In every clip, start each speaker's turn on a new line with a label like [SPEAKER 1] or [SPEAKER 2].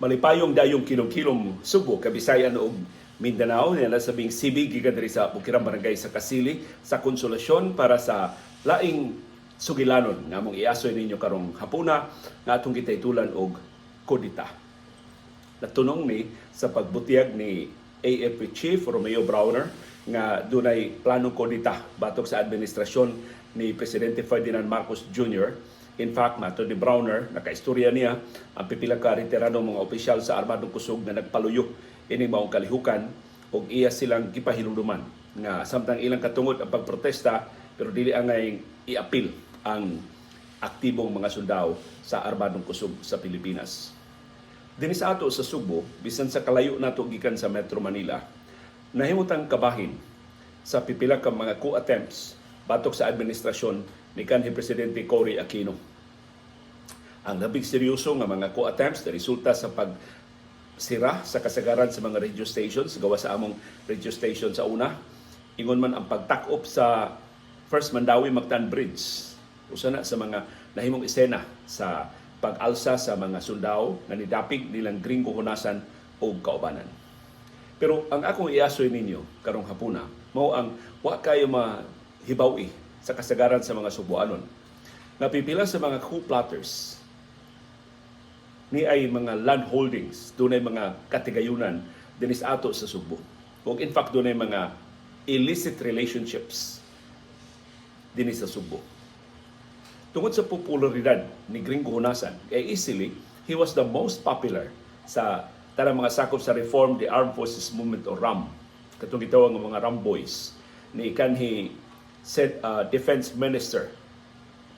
[SPEAKER 1] Malipayong dayong kilom-kilom Subo, Kabisayan ug Mindanao niya sabing CB gikan diri sa Bukirang Barangay sa Kasili sa Konsolasyon para sa laing sugilanon nga among iasoy ninyo karong hapuna nga atong gitaytulan og kudita. Natunong ni sa pagbutiyag ni AFP Chief Romeo Brawner nga dunay planong kudita batok sa administrasyon ni Presidente Ferdinand Marcos Jr. In fact, matod ni Brawner, nakaistorya niya ang pipila ka retirado mga opisyal sa Armadong Kusog nga nagpaluyo ini maong kalihukan ug iya silang gipahinumduman nga samtang ilang katungod ang pagprotesta, pero dili angay iapil ang aktibong mga sundao sa Armadong Kusog sa Pilipinas. Dinhi sa ato sa Subo, bisan sa kalayo nato gikan sa Metro Manila, nahimutang kabahin sa pipila ka mga coup attempts batok sa administrasyon ni kanhi Presidente Cory Aquino. Ang labing seryoso nga mga coup attempts na resulta sa pag sira sa kasagaran sa mga radio stations gawa sa among radio station sa una. Ingon man ang pagtakop sa First Mandawi Mactan Bridge. Usa na sa mga nahimong esena sa pag-alsa sa mga sundao nga nidapig nilang Gringo Honasan o kaubanan. Pero ang akong iasoy ninyo karong hapuna mao ang wa kayo mahibaw-i sa kasagaran sa mga Subuanon. Napipila sa mga coup plotters ni ay mga land holdings, dunay mga katigayunan dinis ato sa Subo. Ug in fact dunay mga illicit relationships dinhi sa Subo. Tungod sa popularidad ni Gringo Honasan, kay easily he was the most popular sa tanang mga sakop sa Reform the Armed Forces Movement o RAM. Katong gitawag nga mga RAM Boys ni kanhi said, Defense Minister,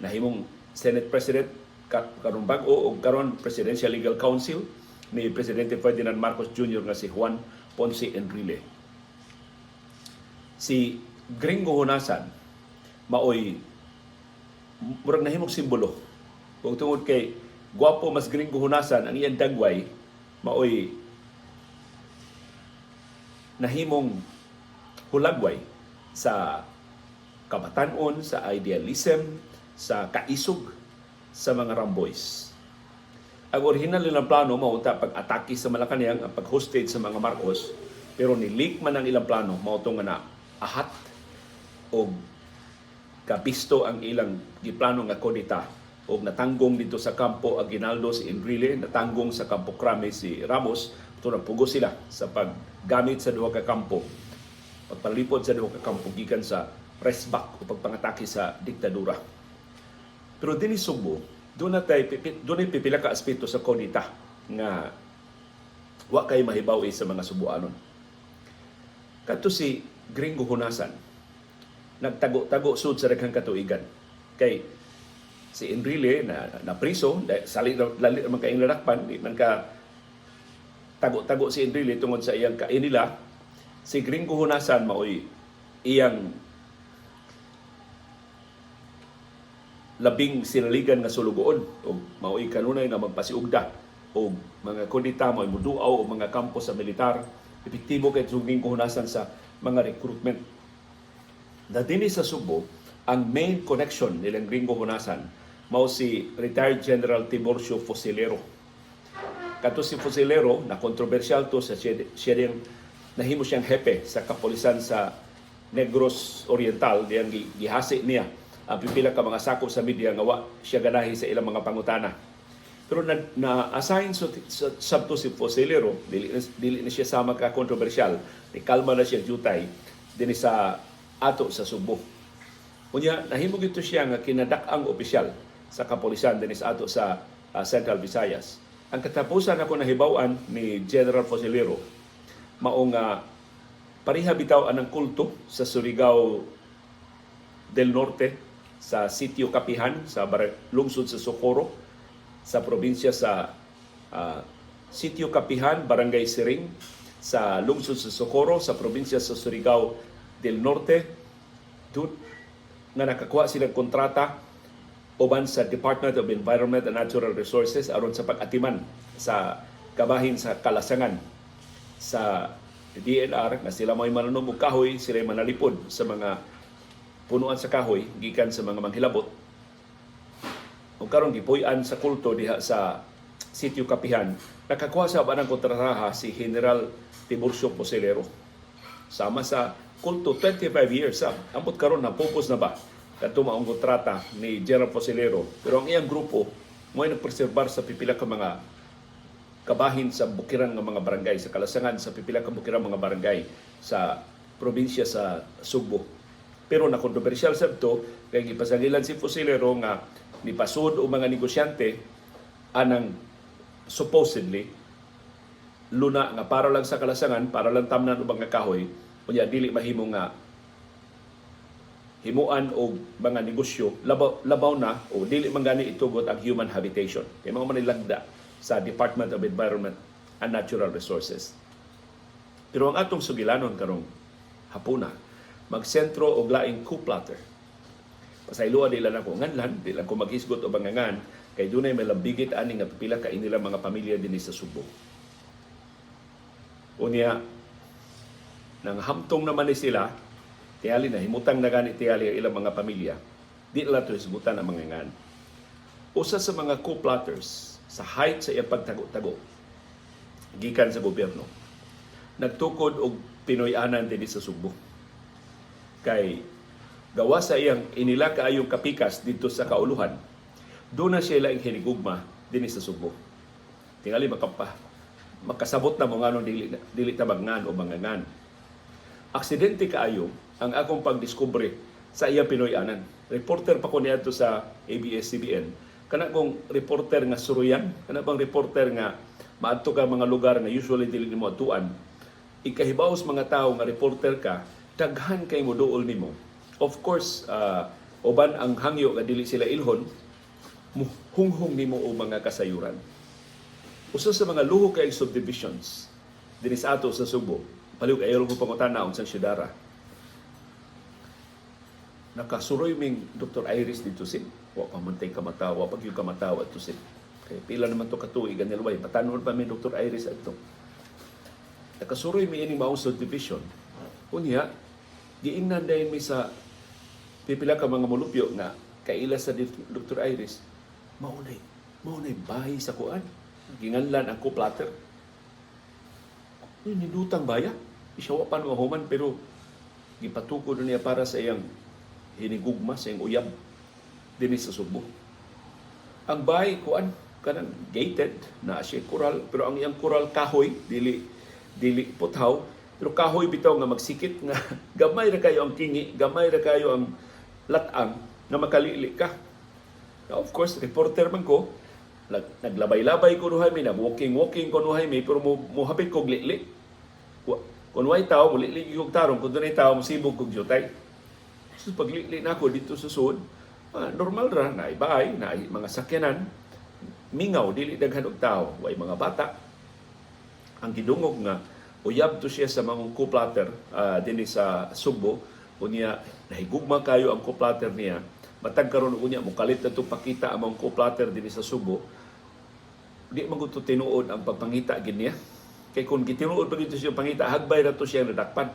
[SPEAKER 1] nahimong Senate President karon bag-o og karon Presidential Legal Council ni Presidente Ferdinand Marcos Jr. nga si Juan Ponce Enrile. Si Gringo Honasan maoy murag nahimong simbolo. Kung tungod kay gwapo mas Gringo Honasan, ang iyang dagway maoy nahimong hulagway sa kabatanon, sa idealism, sa kaisog sa mga Ramboys. Ang original nilang plano mao unta pag-atake sa Malacanang, ang pag-hostage sa mga Marcos, pero ni-leak man ang ilang plano, mao to nga na ahat og kabisto ang ilang giplano nga kudita og natanggong dito sa Kampo Aguinaldo si Enrile, natanggong sa Kampo Crame si Ramos, to nagpugos sila sa paggamit sa duha ka kampo, pagpalipod sa duha ka kampo gikan sa resbak o pagpangatake sa diktadura. Pero dinhi Subo, doon pipila ka aspeto sa kudita nga wa kay mahibaw sa mga Subuanon. Kadto si Gringo Honasan, nagtago-tago sud sa daghang katuigan. Kay si Enrile na napriso, sali lali man kay lalakpan, di man ka tago-tago si Enrile tungod sa iyang kainila. Si Gringo Honasan maoy iyang labing sinaligan nga sulugoon o maoy kanunay nga magpasiugda og mga kudita, maoy muduaw og mga kampo sa militar. Epektibo kay Gringo Honasan sa mga recruitment. Na dinhi sa Subo, ang main connection nilang Gringo Honasan mao si retired General Tiburcio Fusilero. Kato si Fusilero, na kontrobersyal to sa siya, siya diyang nahimo siyang hepe sa kapolisan sa Negros Oriental, diyang gihasi niya ang pipila ka mga sakop sa media nga wa siya ganahi sa ilang mga pangutana. Pero na, na-assign so, sabto si Fusilero, dili na siya sama ka kontrobersyal, ni kalma na siya jutay dinhi sa ato sa Subo. Unya nahimo gito siya nga kinadak-ang opisyal sa kapolisan dinhi sa ato sa Central Visayas. Ang katapusan ako nahibaw-an ni General Fusilero mao nga pareha bitaw anang kulto sa Surigao del Norte sa Sitio Kapihan sa lungsod sa Socorro sa probinsya sa Sitio Kapihan, Barangay Siring sa lungsod sa Socorro sa probinsya sa Surigao del Norte, dun nga nakakuha sila kontrata uban sa Department of Environment and Natural Resources aron sa pag-atiman sa kabahin sa kalasangan sa DNR nga sila may mananom og kahoy, sila manalipod sa mga punuan sa kahoy gikan sa mga manghilabot. Ug karon gipuy-an sa kulto diha sa Sitio Kapihan, nakakuha sa ng kontrataha si General Tiburcio Poselero. Sama sa kulto, 25 years sa. Ambot karon na pupos na ba kadto maong kontrata ni General Poselero. Pero ang iyang grupo mo ay nagpreserbar sa pipila ka mga kabahin sa bukiran nga mga barangay, sa kalasangan sa pipila ka bukiran mga barangay sa probinsya sa Sugbo. Pero na kontrobersyal sa ito, kay gipasangilan si Fusilero nga nipasud o mga negosyante anang supposedly luna nga para lang sa kalasangan, para lang tamnan og mga kahoy, unya dili mahimo nga himuan og mga negosyo, labaw, labaw na o dili man gani itugot ang human habitation. Kay mao man lagda sa Department of Environment and Natural Resources. Pero ang atong sugilanon karong hapuna, magsentro og laing coup plotter. Pasayloa, di lang ako nganlan, di lang ko maghisgot o bangangan, kay dunay may lambigit ani nga pipila ka inila mga pamilya dinhi sa Subo. Unya, nang hamtong naman ni sila, tiyali na, himutang na gani tiyali ang ilang mga pamilya, di lang ito hisgutan ang mga ngan. Usa sa mga coup plotters sa height sa iyang pagtago-tago, gikan sa gobyerno, nagtukod og Pinoy-anan dinhi sa Sugbo. Kay gawa sa iyang inila kaayong kapikas dito sa kauluhan, doon na siya laing hinigugma dinhi sa Sugbo. Tingali makasabot na mo nganong dili, dili ta magngan o mangangan. Aksidente kaayo ang akong pagdiskubre sa iyang Pinoy-anan. Reporter pa ko niadto sa ABS-CBN. Kana kong reporter nga suruyan, kana bang reporter nga maadto ka mga lugar nga usually dili nimo adtuan. Ikahibaw sa mga tao nga reporter ka, daghan kay mo duol nimo. Of course, uban ang hangyo nga dili sila ilhon, muhunghong nimo og mga kasayuran. Usa sa mga luho kay subdivisions dinhi sa ato sa Subo. Palihog ayaw ko pangutana unsang syudara. Nakasuroy ming Dr. Iris dito sin. Wa pa man tay kamatawa, wa pa gyud kamatawa to sin. Kay pila naman to katuig ganilway, batanon pa mi Dr. Iris adto. Nakasuroy mi ining maong subdivision. Unya, giingnan dayon mi sa pipila ka mga mulupyo nga kaila sa Dr. Iris, maunay bahay sa kuan. Ginganlan ang coup plotter. Uy, nindutang baya. Isyawa pa no human pero gipatukod niya para sa iyang hinigugma, sa iyang uyab dinhi sa Subo. Ang bahay kuan kanang gated na siya kural, pero ang iyang kural kahoy, dili dili puthaw, pero kahoy bitaw nga magsikit nga gamay ra kayo ang kingi, gamay ra kayo ang latang nga makalili ka. Now, of course, reporter man ko, naglabay-labay ko nuhay mi, nag-walking-walking ko nuhay mi, pero muhapit ko lili. Kung way tao, mulili kog tarong, kung dunay tao, musibog kog jutay. So paglili na ako dito sa sud, normal ra, na bahay, na mga sakyanan, mingaw, dili daghan og tao, way mga bata. Ang gidungog nga uyab to siya sa mga coup plotter dinhi sa Sugbo, unya nahigugma kayo ang coup plotter niya. Matag karon unya mokalit na to pakita ang mga coup plotter dinhi sa Sugbo. Di man gud to tinuod ang pagpangita gid niya. Kay kung gitinuod pa gid to siya pangita, hagbay ra to siya nadakpan.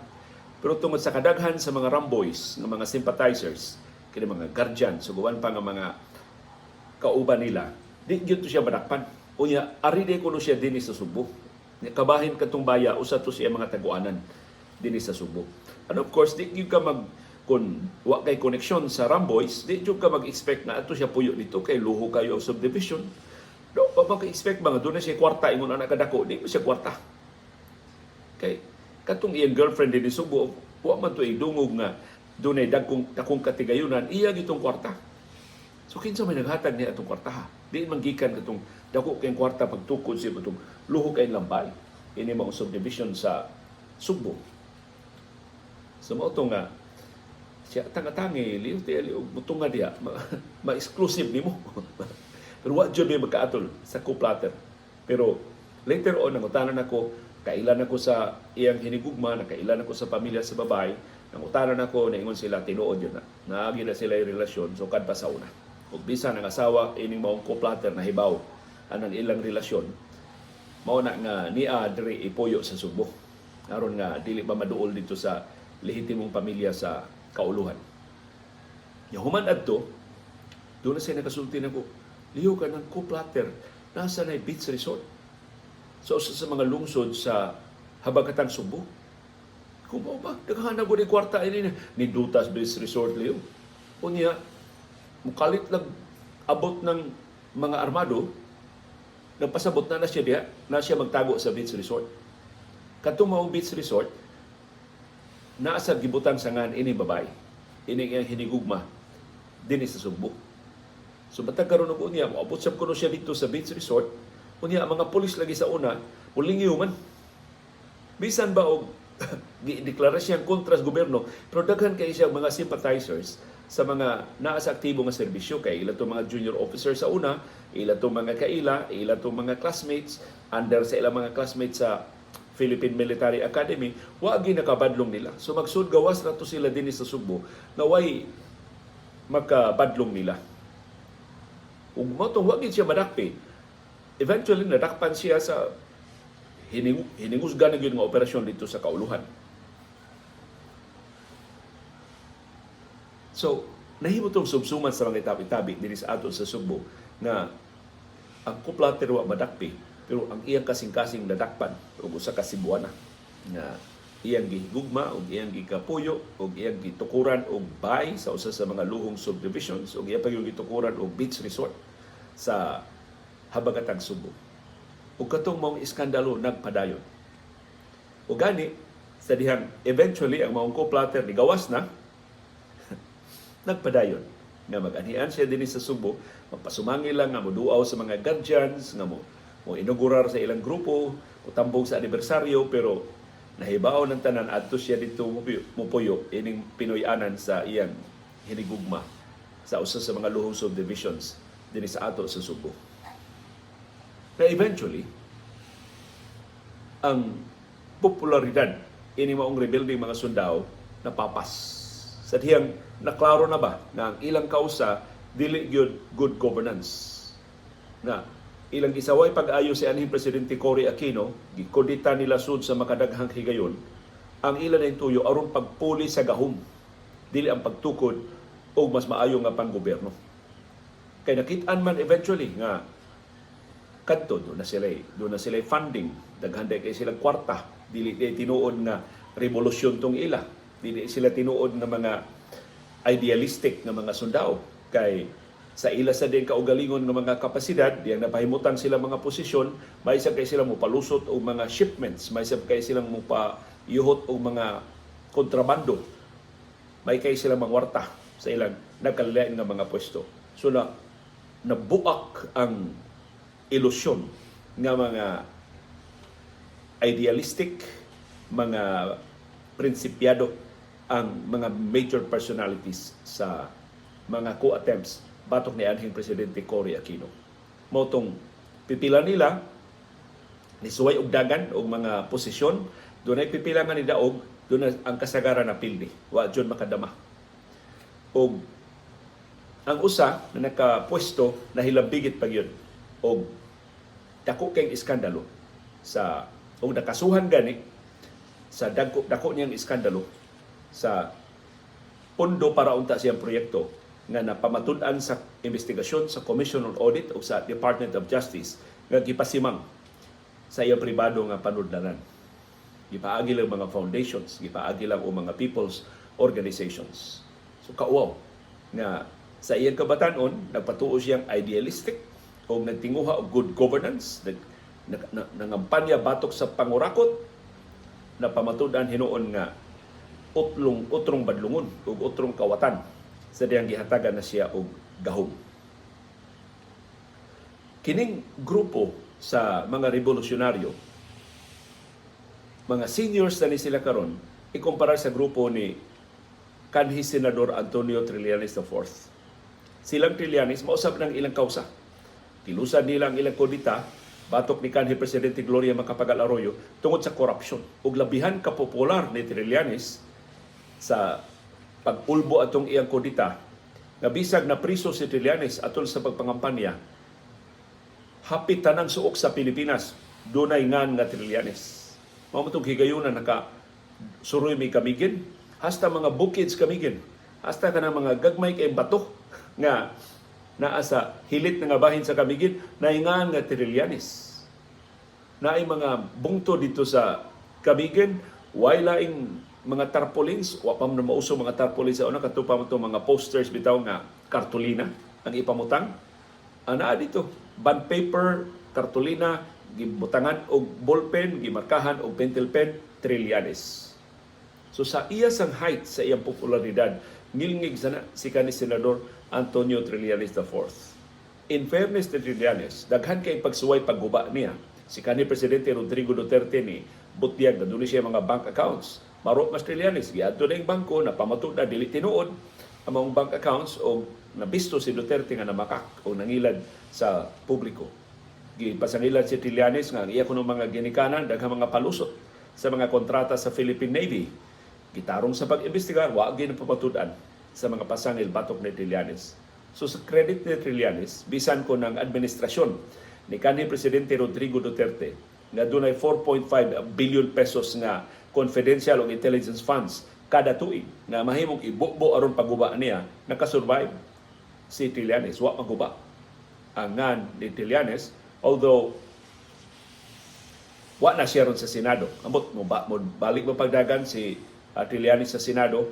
[SPEAKER 1] Pero tungod sa kadaghan sa mga Ramboys, nga mga sympathizers, kini mga guardian, suguan pa nga mga kauban nila, di gyud to siya madakpan. Unya, ari di kuno siya dinhi sa Sugbo. Kabahin katong baya, usa to siya mga taguanan dinhi sa Sugbo. And of course, di gyud ka mag kung wa kay koneksyon sa Ramboys, di gyud ka mag-expect na ato siya puyo dito kay luho kayo ang subdivision. Do pa ba ka expect ba nga doon na siya kwarta ingon ana kadako, di mo siya kwarta. Kay katong iyang girlfriend dinhi Sugbo, wa man to idungog nga dunay dagkong dakong katigayunan, iya gitong kwarta. So kinsa may naghatag niya atong kwarta ha? Di man gikan katong dako kayong kwarta pagtukod siya atong luho kayong lambay. Ini mao subdivision sa Sugbo. So mao to nga siya tanga-tangi liyo ti ali og mutunga diha ma-exclusive nimo. Pero wa jud may magkaatol sa coup plotter. Pero later on nangutanan ako, kailan ako sa iyang hinigugma, nakailan ako sa pamilya sa babae, nangutanan ako, naingon sila tinuod yun na. Naagi na sila yung relasyon, so kad pa sa una. Ug bisan ang asawa ining maong coup plotter na hibaw anang ilang relasyon, mao na nga niya diri ipuyo sa Sugbo. Aron nga dili ba maduol dito sa lehitimong pamilya sa kauluhan. Ya human adto, doon na siya nakasulti nako, liho ka ng coup plotter. Nasa na beach resort sa usa sa mga lungsod sa Habagatang Sugbo. Kung mao ba, daghan na gud kwarta ini ni Dutas Beach Resort liyo. Unya, mukalit lang abot ng mga armado, nagpasabot na na siya diha, na siya magtago sa beach resort. Kadtong maong beach resort, naa sa gibutang sangan ini babae. Ini iyang hinigugma dinhi sa Sugbo. So matag karon og unya, moabot sab kuno siya dito sa beach resort. Unya ang mga pulis lagi sa una, mulingyo man. Bisan ba og gideklara siyang kontra sa gobyerno, pero daghan kay siya mga sympathizers sa mga naa sa aktibo nga serbisyo kay ila tong mga junior officer sa una, ila tong mga kaila, ila tong mga classmates, under sa ilang mga classmates sa Philippine Military Academy, wa gyud nakabadlong nila. So magsud gawas na to sila dinhi sa Sugbo nga way makabadlong nila. Ug mao tong wa gyud siya madakpi. Eventually nadakpan siya sa hiningusgan na gyud nga operasyon dito sa Kauluhan. So, nahimo tong sumsuman sa mga itabi-tabi dinhi sa ato sa Sugbo nga ang kuplater wa madakpi pero ang iyang kasing-kasing nadakpan og usa ka Cebuana nga iyang gihigugma og iyang gikapuyo og iyang gitukuran og bay sa usa sa mga luhong subdivisions og iya pa yung gitukuran og beach resort sa Habagatang Sugbo. Ug katong maong iskandalo nagpadayon. Ug gani sa dihang eventually ang maong co-plotter ni gawas na, nagpadayon nga mag-anian siya dinhi sa Sugbo, magpasumangil lang nga moduaw sa mga guardians, nga mo inaugurar sa ilang grupo, motambong sa anibersaryo, pero nahibaw ng tanan adto siya dito mupuyo ining Pinoy-anan sa iyang hinigugma sa usa sa mga luhong subdivisions dinhi sa ato sa Sugbo. Na eventually, ang popularidad ini maong rebuilding mga sundao napapas. Sa dihang naklaro na ba na ang ilang kausa dili gyud good governance. Na ilang gisaway pag-ayo si anhing Presidente Cory Aquino, gikudita nila sud sa makadaghang higayon, ang ilan na tuyo aron pagpuli sa gahom, dili ang pagtukod og mas maayo nga panggobyerno. Kay nakit-an man eventually nga kadto doon na sila funding, daghan kay sila kwarta, dili di tinuod nga revolusyon tong ila, dili sila tinuod nga mga idealistic nga mga sundao kay sa ila sa din kaugalingon nga mga kapasidad, diyang napahimutan sila mga posisyon, may isab kay sila mopalusot og mga shipments, may isab kay silang mopayuhot og mga kontrabando, may kay sila mangwarta sa ilang nagkalain nga mga pwesto. So na nabuak ang ilusyon nga mga idealistic, mga prinsipyado ang mga major personalities sa mga coup attempts batok ni anhing Presidente Cory Aquino. Mao tong pipila nila nisuway og dagan og mga posisyon, dunay pipila nga nidaog, dunay ang kasagaran na pildi, wa jud makadama. Og ang usa na nakapwesto nahilambigit pa gyud og dako kay iskandalo sa og nakasuhan gani sa dako dako niyang iskandalo sa pondo para unta siyang proyekto nga napamatud-an sa investigasyon sa Commission on Audit o sa Department of Justice nga gipasimang sa iyang pribado nga panudlanan. Gipaagi lang mga foundations, gipaagi lang o mga people's organizations. So kauwaw nga sa iyang kabatanon nagpatuo siyang idealistic o nagtinguha og good governance, nangampanya batok sa pangurakot, na pamatud-an hinuon nga utlong utrong badlungon ug utrong kawatan sa diyang gihatagan na siya og gahom. Kining grupo sa mga revolusyonaryo, mga seniors na ni sila karon, ikumpara sa grupo ni kanhi Senador Antonio Trillanes IV. Silang Trillanes, mausap ng ilang kausa. Kilusan nila ang ilang kudita batok ni kanhi Presidente Gloria Macapagal Arroyo tungod sa korupsyon. Ug labihan ka popular ni Trillanes sa pag-ulbo atong iyang kudita, nga bisag na priso si Trillanes atol sa pagpangampanya, hapit tanang suok sa Pilipinas dunay ngan nga Trillanes. Mao man tong higayuna naka suroy may Camiguin, hasta mga bukids Camiguin, hasta kanang mga gagmay kay bato nga Naa sa hilit nga bahin sa Camiguin, naingan nga Trillanes. Naay mga bungto dito sa Camiguin, way laing mga tarpaulins, wa pa man mauso mga tarpaulins sa una, kadto pa man mga posters bitaw nga kartulina ang ipamutang. Ang naa dito, bond paper, kartulina, gibutangan og ballpen, gimarkahan og pentel pen, Trillanes. So sa iya sang height sa iyang popularidad, ngilngig sana si kani Senador Antonio Trillanes IV. In fairness to Trillanes, daghan kay pagsuway pagguba niya. Si kani Presidente Rodrigo Duterte ni butyag na duna siya mga bank accounts. Maro mas Trillanes, giadto na yung bangko, napamatud na dili tinuod ang mga bank accounts o nabisto si Duterte nga namakak o nangilad sa publiko. Gipasangilan si Trillanes nga ang iya kuno mga ginikanan daghang mga palusot sa mga kontrata sa Philippine Navy. Gitarong sa pag-imbestigar, wa gyud napamatud-an sa mga pasangil batok ni Trillanes. So sa credit ni Trillanes, bisan ko ng administrasyon ni kanhi Presidente Rodrigo Duterte nga dunay 4.5 billion pesos nga confidential o intelligence funds kada tuig nga mahimong ibubo aron pagguba niya, nakasurvive si Trillanes. Wa maguba ang ngan ni Trillanes, although wa na siya ron sa Senado. Ambot mo ba mo balik mo pagdagan si Trillanes sa Senado,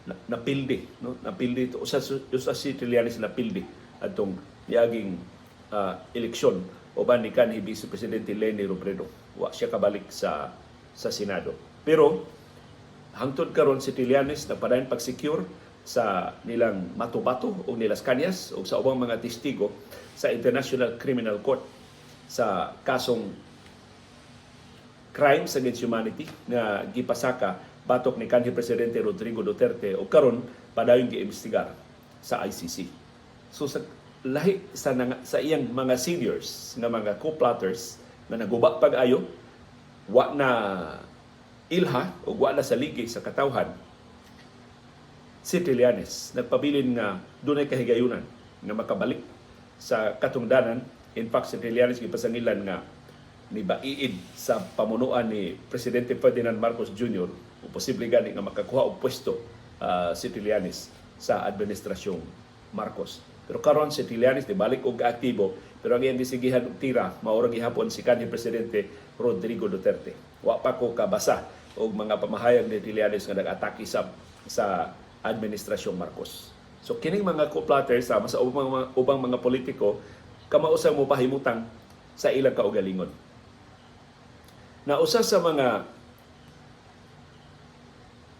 [SPEAKER 1] na, napildi, no? Napildi to usa, usa si Trillanes napildi atong niaging eleksyon uban ni kanhi Vice Presidente Leni Robredo. Wa siya kabalik sa Senado. Pero hangtod karon si Trillanes nagpadayon pag-secure sa nilang Matobato o ni Lascañas o sa ubang mga testigo sa International Criminal Court sa kasong crimes against humanity nga gipasaka batok ni kanhi Presidente Rodrigo Duterte o karon padayon giimbestigar sa ICC. So sa lahi sa iyang mga seniors nga mga co-plotters nga naguba pag-ayo, wa na ilha o wa na sa ligi sa katawhan, si Trillanes nagpabilin nga dunay kahigayunan nga makabalik sa katungdanan. In fact, si Trillanes gipasangilan nga ni baiid sa pamunuan ni Presidente Ferdinand Marcos Jr. o posible gani nga makakuha og pwesto si Trillanes sa administrasyong Marcos. Pero karon si Trillanes di balik og aktibo, pero ang iyang gisigihan og tira mao ra gihapon si kanhi Presidente Rodrigo Duterte. Wa pa ko kabasa og mga pamahayag ni Trillanes nga nag-atake sa administrasyong Marcos. So kining mga co-plotters sama sa ubang mga politiko kamausang mo pahimutang sa ilang kaugalingon. Na usa sa mga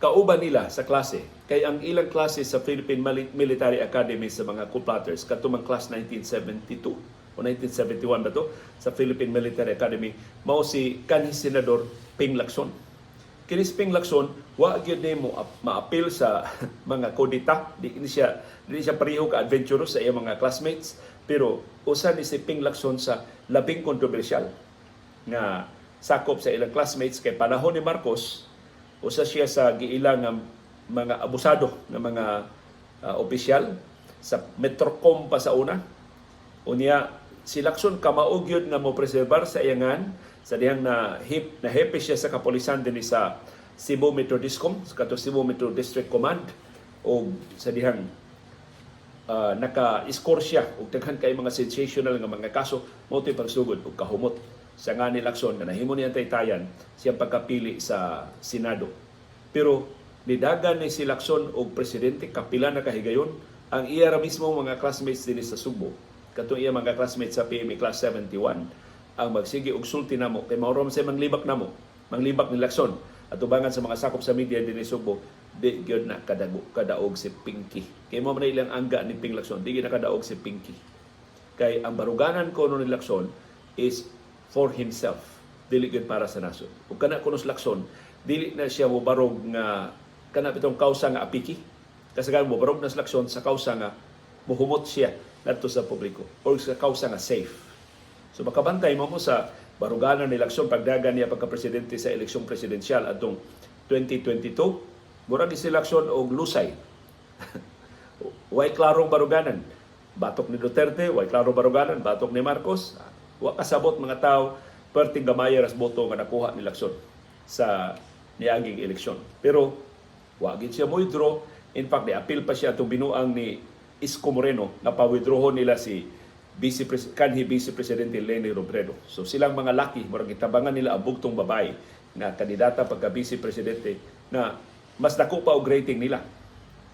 [SPEAKER 1] kauban nila sa klase, kay ang ilang klase sa Philippine Military Academy sa mga co-plotters katumang class 1972 o 1971 ba to sa Philippine Military Academy, mao si kanhi Senador Ping Lacson. Kini si Ping Lacson wa gyud nimo maapil sa mga kudita, di ni siya pareho ka adventurous sa iyang mga classmates, pero usa ni si Ping Lacson sa labing kontrobersyal nga sakop sa ilang classmates kay panahon ni Marcos usa siya sa giila nga mga abusado nga mga opisyal sa Metrocom pa sa una. Unya si Lacson kamao gyud nga mo preserbar sa iyangan sa dihang na hip na hepe siya sa kapolisan dinhi sa Cebu Metro Discom, sa kato Cebu Metro District Command, o sa dihang naka-score siya og daghan kay mga sensational nga mga kaso, mao to'y pagsugod og kahumot sa nga ni Lacson nga nahimo niyang taytayan siyang pagkapili sa Senado. Pero nidagan ni si Lacson og presidente kapila na kahigayon, ang iya ra mismo mga classmates dinhi sa Sugbo, katong iya mga classmates sa PMA Class 71, ang magsige og sulti namo kay mao ra man say manglibak namo, manglibak ni Lacson atubangan sa mga sakop sa media dinhi Sugbo, di gyud na kadago kadaog si Pinky. Kay mao man na ilang angga ni Ping Lacson, di gyud na kadaog si Pinky. Kay ang baruganan ko ni Lacson is for himself, dili gyud para sa nasod. Ug kana kuno si Lacson, dili na siya mobarog nga kana bitong kausa nga apiki. Kasagaran mobarog na si Lacson sa kausa nga muhumot siya ngadto sa publiko or sa kausa nga safe. So makabantay mo mo sa baruganan ni Lacson pagdagan niya pagka-presidente sa eleksyong presidensyal atong 2022, murag si Lacson og lusay. Way klarong baruganan. Batok ni Duterte, way klarong baruganan. Batok ni Marcos, wa kasabot mga tao, perting gamay ras boto nga nakuha ni Lacson sa niaging eleksyon. Pero wa gid siya mo draw. In fact, di appeal pa siya atong binuang ni Isko Moreno nga pa-withdrawon nila si kanhi Vice Presidente Leni Robredo. So silang mga laki, murag gitabangan nila ang bugtong babae nga kandidata pagka Vice Presidente na mas dako pa og rating nila.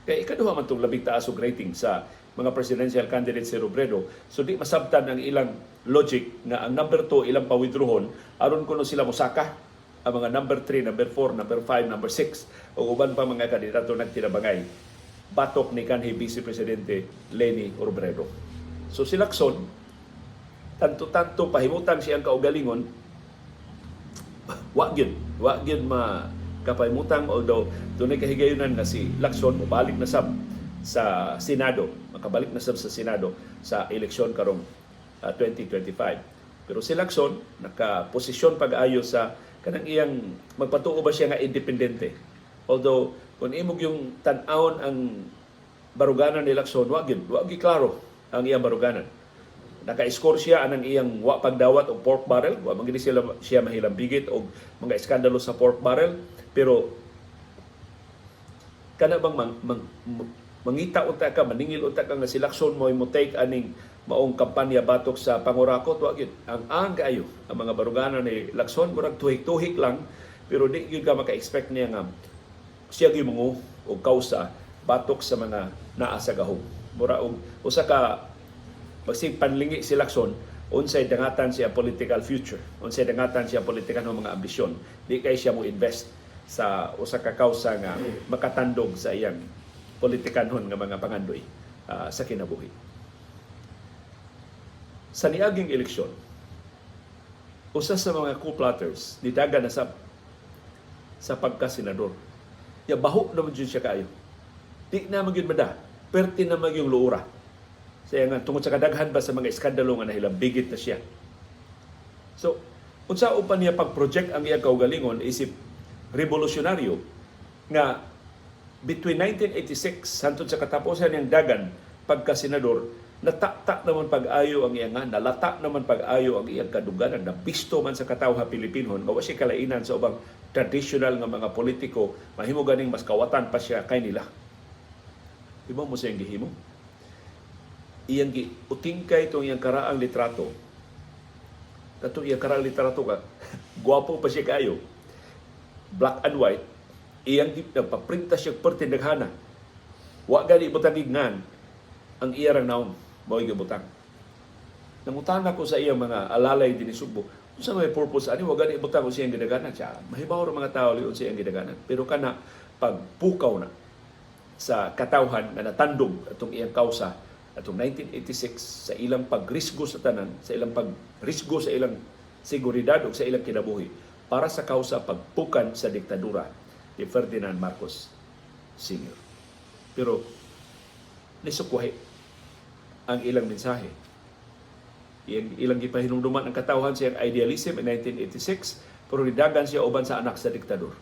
[SPEAKER 1] Kay ikaduha man tong labing taas og rating sa mga presidential candidates si Robredo. So di masabtan ang ilang logic nga ang number 2 ilang pa-withdrawon aron kuno sila mosaka ang mga number 3, number 4, number 5, number 6 o uban pa mga kandidato nagtinabangay batok ni kanhi Vice Presidente Leni Robredo. So si Lacson, tanto-tanto pahimutang siyang kaugalingon, wa gyud ma kapahimutang, although dunay kahigayunan nga si Lacson mobalik na sab sa Senado, makabalik na sab sa Senado sa eleksyon karong 2025. Pero si Lacson nakaposisyon pag-ayo sa kanang iyang magpatuo ba siya nga independente. Although kung imong yung tan-awon ang baruganan ni Lacson, wa gyud klaro ang iyang baruganan. Naka-score siya anang iyang wa pagdawat og pork barrel, wa man gid siya mahilambigit og mga iskandalo sa pork barrel, pero kana bang mangita unta ka, maningil unta ka nga si Lacson mo mo take aning maong kampanya batok sa pangurakot, wa gyud. Ang kaayo ang mga baruganan ni Lacson, murag tuhik-tuhik lang, pero di gyud ka maka-expect niya nga siya gyud mo og kausa batok sa mga naa sa gahom. Mura og usa ka magsig panlingi si Lacson unsay dangatan siya political future, unsay dangatan siya politikal ng mga ambisyon. Di kay siya mo invest sa usa ka kausa nga makatandog sa iyang politikanhon nga mga pangandoy sa kinabuhi. Sa niaging eleksyon, usa sa mga coup plotters nidagan na sa pagkasenador. Ya baho naman jud siya kaayo. Di na magyud mada, perti na magyung luura. Siya nga tungod sa kadaghan ba sa mga iskandalo nga nahilambigit na siya. So, unsa upan niya pag-project ang iyang kaugalingon isip revolusyonaryo nga between 1986 hantod sa katapusan niyang dagan pagka-senador, nataktak naman pag-ayo ang iyang nga, nalata naman pag-ayo ang iyang kaduganan, nabisto man sa katawhan Pilipinhon, nga wa siya kalainan sa ubang traditional nga mga politiko, mahimo ganing mas kawatan pa siya kay nila. Iba mo siyang gihimo. Iyang giutingkay itong iyang karaang litrato. Katong iyang karaang litrato ka, gwapo pa siya kaayo. Black and white, iyang nagpaprinta siya perti daghana. Wa gani butang ngan ang iyarang naong mao'y gibutang. Nangutana ko sa iyang mga alalay dinhi Sugbo, unsa may purpose ani wa gani ibutang og siyang gidaganan siya. Mahibaw ra mga tao unsa iyang gidaganan. Pero kana pagpukaw na sa katawhan nga natandog atong iyang kausa atong 1986 sa ilang pagrisgo sa tanan, sa ilang pagrisgo sa ilang seguridad ug sa ilang kinabuhi para sa kausa pagpukan sa diktadura ni Ferdinand Marcos Sr. Pero nisukwahi ang ilang mensahe. Ilang gipahinumduman ang katawhan sa iyang idealism in 1986, pero nidagan siya uban sa anak sa diktador.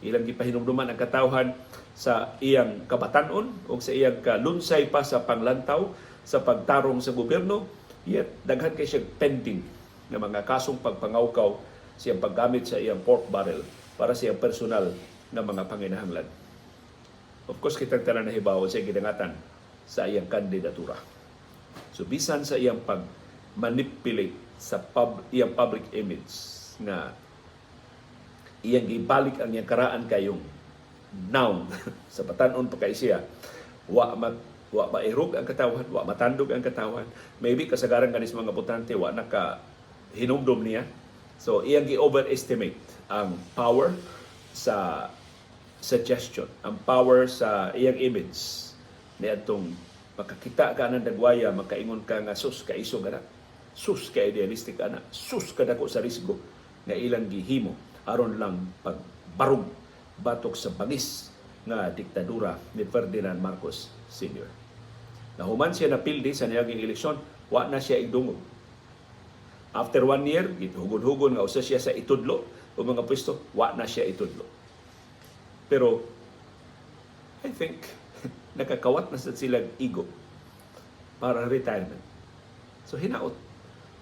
[SPEAKER 1] Ilang gipahinumduman ang katawhan sa iyang kabatanon o sa iyang kalunsay pa sa panglantaw sa pagtarong sa gobyerno, yet daghan kay siya pending nga mga kasong pagpangawkaw sa iyang paggamit sa iyang pork barrel para sa iyang personal na mga panginahanglan. Of course, kitang tanan nahibaw sa gidangatan sa iyang kandidatura. So bisan sa iyang pag-manipulate sa iyang public image nga iyang gibalik ang iyang karaan kayong noun sa batan-on pa kay siya, wa mairog ang katawhan, wa matandog ang katawhan. Maybe kasagaran kanis mga botante wa naka hinumdom niya. So iyang gi-overestimate ang power sa suggestion, ang power sa iyang image niadtong makakita ka ng dagwaya, makaingon ka nga sus kaisog ana, sus ka idealistic ana, sus kadako sa risgo nga ilang gihimo aron lang pagbarug batok sa bangis nga diktadura ni Ferdinand Marcos Sr. Nahuman siya napildi sa niaging eleksyon, wa na siya igdungog. After one year, gituhugon-hugon nga usa siya sa itudlo o mga pwesto, wa na siya itudlo. Pero I think nakakawat na sa silang ego para retirement. So hinaot.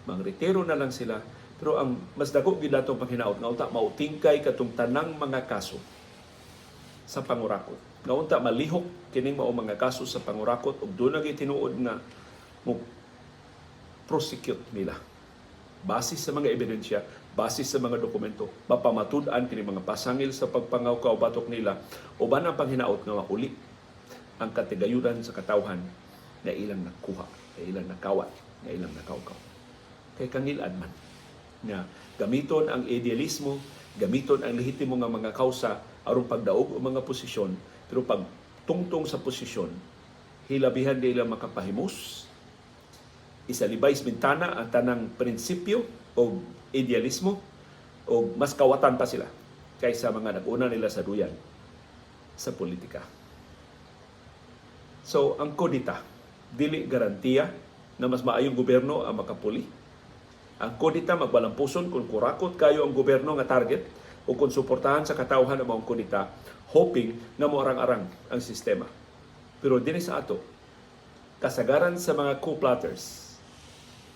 [SPEAKER 1] Mangretiro na lang sila. Pero ang mas dako gyud atong panghinaot nga unta mautingkay katong tanang mga kaso sa pangurakot. Nga unta malihok kining mao mga kaso sa pangurakot ug duna gyud tinuod nga mo prosecute nila. Base sa mga ebidensya, base sa mga dokumento, mapamatud-an kini mga pasangil sa pagpangawkaw batok nila, uban ang panghinaot nga mauli ang katigayunan sa katawhan na ilang nakuha, na ilang nakawat, na ilang nakawkaw. Kay kangilad man nga gamiton ang idealismo, gamiton ang lehitimo nga mga kausa aron pagdaog og mga posisyon, pero pag tungtong sa posisyon, hilabihan nila makapahimos, isalibay sa bintana ang tanang prinsipyo o idealismo, o mas kawatan pa sila kaysa mga nag-una nila sa duyan sa politika. So, ang kudita, dili garantiya na mas maayong gobyerno ang makapuli. Ang kudita magbalampuson kung kurakot kayo ang gobyerno nga target o kung suportahan sa katawhan ang mga kudita, hoping nga moarang-arang ang sistema. Pero dinhi sa ato, kasagaran sa mga coup plotters,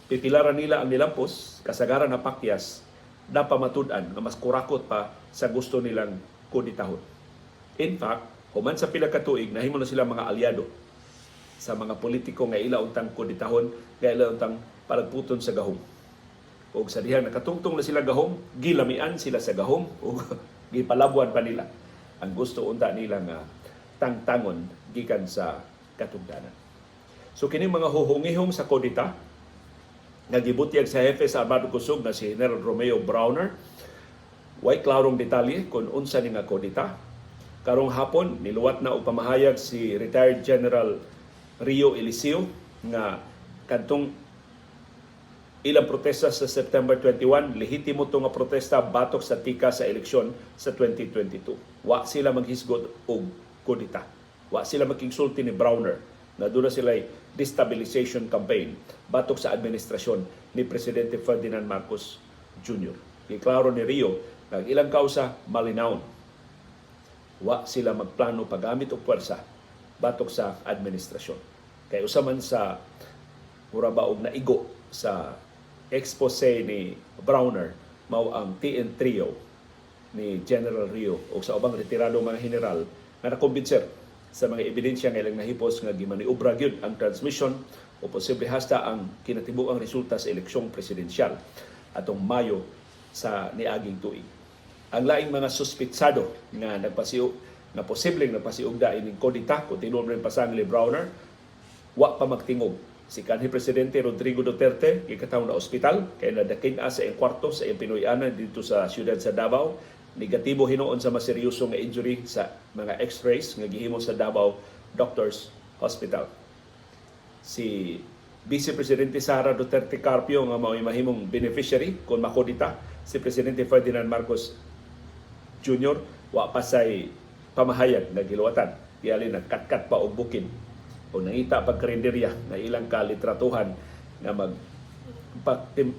[SPEAKER 1] pipilaran nila ang nilampos, kasagaran na pakyas, napamatud-an nga mas kurakot pa sa gusto nilang kuditahon. In fact, human sa pila ka tuig, nahimo na sila mga aliado sa mga politiko nga ila untang kuditahon, nga ila untang palagputon sa gahom. Og sa dihang nakatungtong na sila gahom, gilamian sila sa gahom ug gipalabuan pa nila ang gusto unta nila nga tangtangon gikan sa katugdanan. So kini mga huhungihong sa kudita nga gibutyag sa hefe sa Armado Kusog nga si General Romeo Brawner, way klarong detalye kung unsa ni nga kudita. Karong hapon niluwat na og pamahayag si retired General Rio Eliseo nga kadtong ilang protesta sa September 21, lehitimo to nga protesta batok sa tika sa eleksyon sa 2022. Wa sila maghisgot og kudita. Wa sila makigsulti ni Brawner na doon na sila destabilization campaign batok sa administrasyon ni Presidente Ferdinand Marcos Jr. Giklaro ni Rio nga ang ilang kausa malinawon. Wa sila magplano paggamit og puwersa batok sa administrasyon. Kay usa man sa mura ba og naigo sa expose ni Brawner mao ang TN Trio ni General Rio o sa ubang retirado mga general nga nakumbinser sa mga ebidensya nga ilang nahipos nga gimaniobra gyud ang transmission o posible hasta ang kinatibuang resulta sa eleksyong presidensyal atong Mayo sa niaging tuig. Ang laing mga suspitsado nga nagpasiug nga posibleng nagpasiugda ining kudita, kung tinuod man pasangil ni Brawner, wa pa magtingog. Si kanhi Presidente Rodrigo Duterte gikatawong na ospital kay nadakin-a sa iyang kwarto sa iyang Pinoy-anan dito sa siyudad sa Davao. Negatibo hinuon sa mas seryoso nga injury sa mga x-rays nga gihimo sa Davao Doctors Hospital. Si Vice Presidente Sara Duterte Carpio, nga mao'y mahimong beneficiary kung makudita si Presidente Ferdinand Marcos Jr., wa pa say pamahayag na giluwatan. Tiyali nagkatkat pa og bukid o nangita pag karinderya na ilang kalitratuhan nga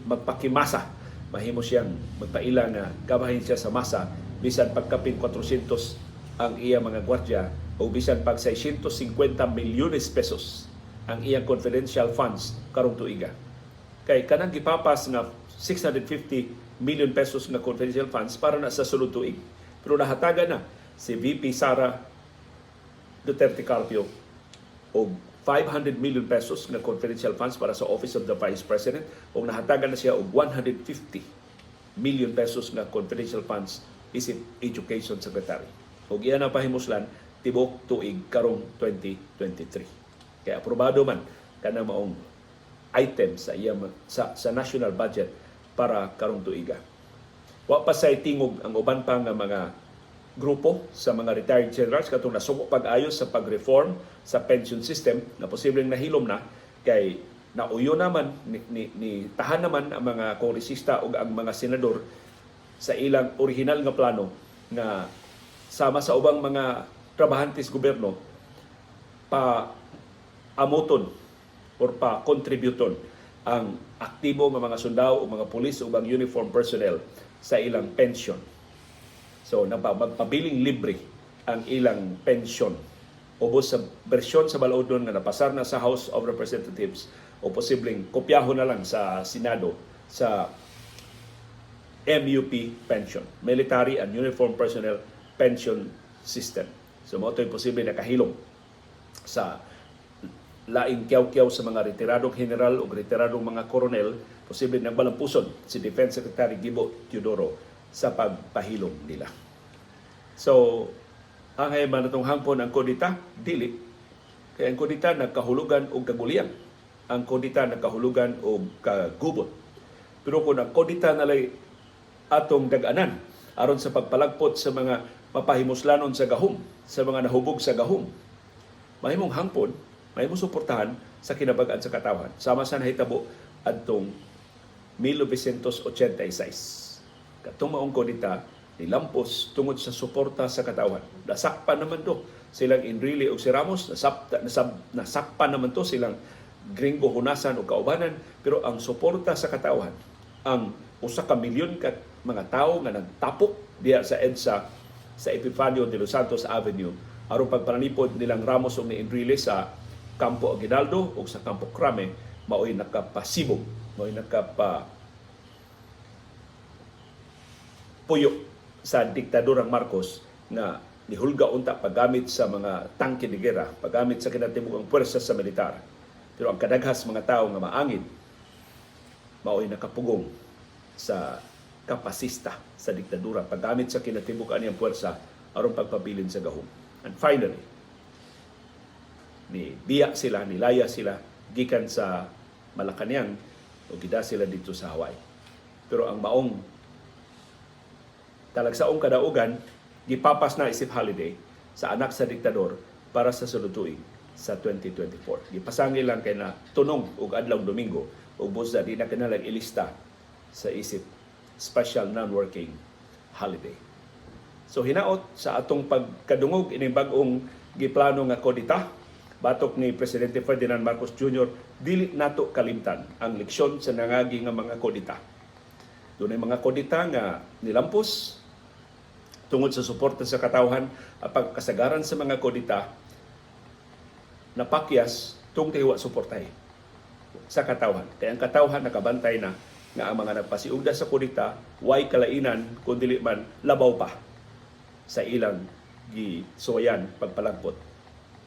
[SPEAKER 1] magpakimasa, mahimo siyang magpaila nga kabahin siya sa masa bisan pagkapin 400 ang iya mga gwardya o bisan pag 650 milyones pesos ang iyang confidential funds karong tuiga. Kay kanang gipapas nga 650 million pesos nga confidential funds para na sa sulod tuig. Pero nahatagan na si VP Sara Duterte Carpio og 500 million pesos nga confidential funds para sa Office of the Vice President ug nahatagan na siya og 150 million pesos nga confidential funds isip Education Secretary. Ug iya na pahimuslan tibok tuig karong 2023. Kaya aprobado man kanang maong item sa iya sa national budget para karong tuiga. Wa pa say tingog ang uban pa nga mga grupo sa mga retired generals katong nasuko pag-ayos sa pag-reform sa pension system na posibleng nahilom na kay nauyo naman ni tahan naman ang mga kongresista ug ang mga senador sa ilang original nga plano nga sama sa ubang mga trabahante sa gobyerno pa amoton or pa kontributon ang aktibo nga mga sundao o mga pulis o ubang uniform personnel sa ilang pension. So magpabiling libre ang ilang pension. Ubos sa bersyon sa balaodon nga napasar na sa House of Representatives o posibleng kopyahon na lang sa Senado sa MUP pension, Military and Uniform Personnel Pension System. So mao to'y posible nakahilom sa laing kiyaw-kiyaw sa mga retiradong general o retiradong mga koronel, posible nagbalampuson si Defense Secretary Gibo Teodoro sa pagpahilom nila. So, angay ba natong hangpon ang kudita? Dili. Kaya ang kudita nagkahulugan og kagulian. Ang kudita nagkahulugan og kagubot. Pero kung ang kudita nalay atong dag-anan aron sa pagpalagpot sa mga mapahimuslanon sa gahom, sa mga nahubog sa gahom, mahimong hangpon, mahimong suportahan sa kinabag-an sa katawhan. Sama sa nahitabo adtong 1986. Katong maong kudita nilampos tungod sa suporta sa katawhan. Nasakpan naman to silang Enrile o si Ramos, nasakpan naman to silang Gringo Honasan o kaubanan, pero ang suporta sa katawhan, ang 1 ka milyon ka mga tao nga nagtapok diya sa EDSA sa Epifanio de los Santos Avenue aron pagpanalipod nilang Ramos ug ni Enrile sa Campo Aguinaldo ug sa Campo Crame, maoy nakapasibog, maoy nakapa puyo sa diktadurang Marcos nga nihulga unta paggamit sa mga tangke de gera, paggamit sa kinatibukang puwersa sa militar. Pero ang kadaghas mga tao nga maangin maoy nakapugong sa kapasista sa diktadura paggamit sa kinatibuk-an niyang puwersa aron pagpabilin sa gahom. And finally, ni biya sila, nilaya sila gikan sa Malacanang o gida sila dito sa Hawaii. Pero ang maong talagsaong kadaugan, gipapas na isip holiday sa anak sa diktador para sa sulod tuig sa 2024. Gipasangil lang kay na tunong og adlaw Domingo ug busa di na kinahanglan ilista sa isip special non-working holiday. So hinaot sa atong pagkadungog ining bag-ong giplano nga kodita batok ni Presidente Ferdinand Marcos Jr., dili nato kalimtan ang leksyon sa nangagi nga mga kodita. Dunay mga kodita nga nilampos tungod sa suporta sa katawhan, ang pagkasagaran sa mga kodita napakyas tungod kay wa suportahe sa katawhan. Kaya ang katawhan nakabantay na nga ang mga nagpasiugda sa kudita way kalainan kung dili man labaw pa sa ilang gisuwayan pagpalagpot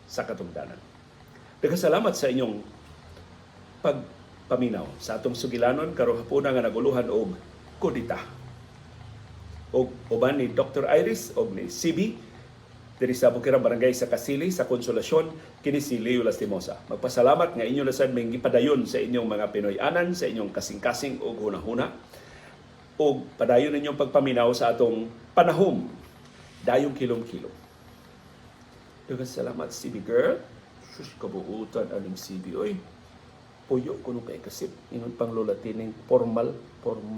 [SPEAKER 1] sa katungdanan. Daghang salamat sa inyong pagpaminaw sa atong sugilanon karong hapuna nga naguluhan og kudita. Og uban ni Dr. Iris og ni CB diri sa Bukirang Barangay sa Kasili sa Konsolasyon, kini si Leo Lastimosa. Magpasalamat nga inyo lasad may gipadayon sa inyong mga Pinoy-anan, sa inyong kasing-kasing og hunahuna og padayon ninyong pagpaminaw sa atong panahom dayong kilom-kilom. Daghang salamat, CB girl. Sus, kabuutan aning CB oy. Puyo kuno kay kasip. Ingon pang Lola Tining, formal, formal.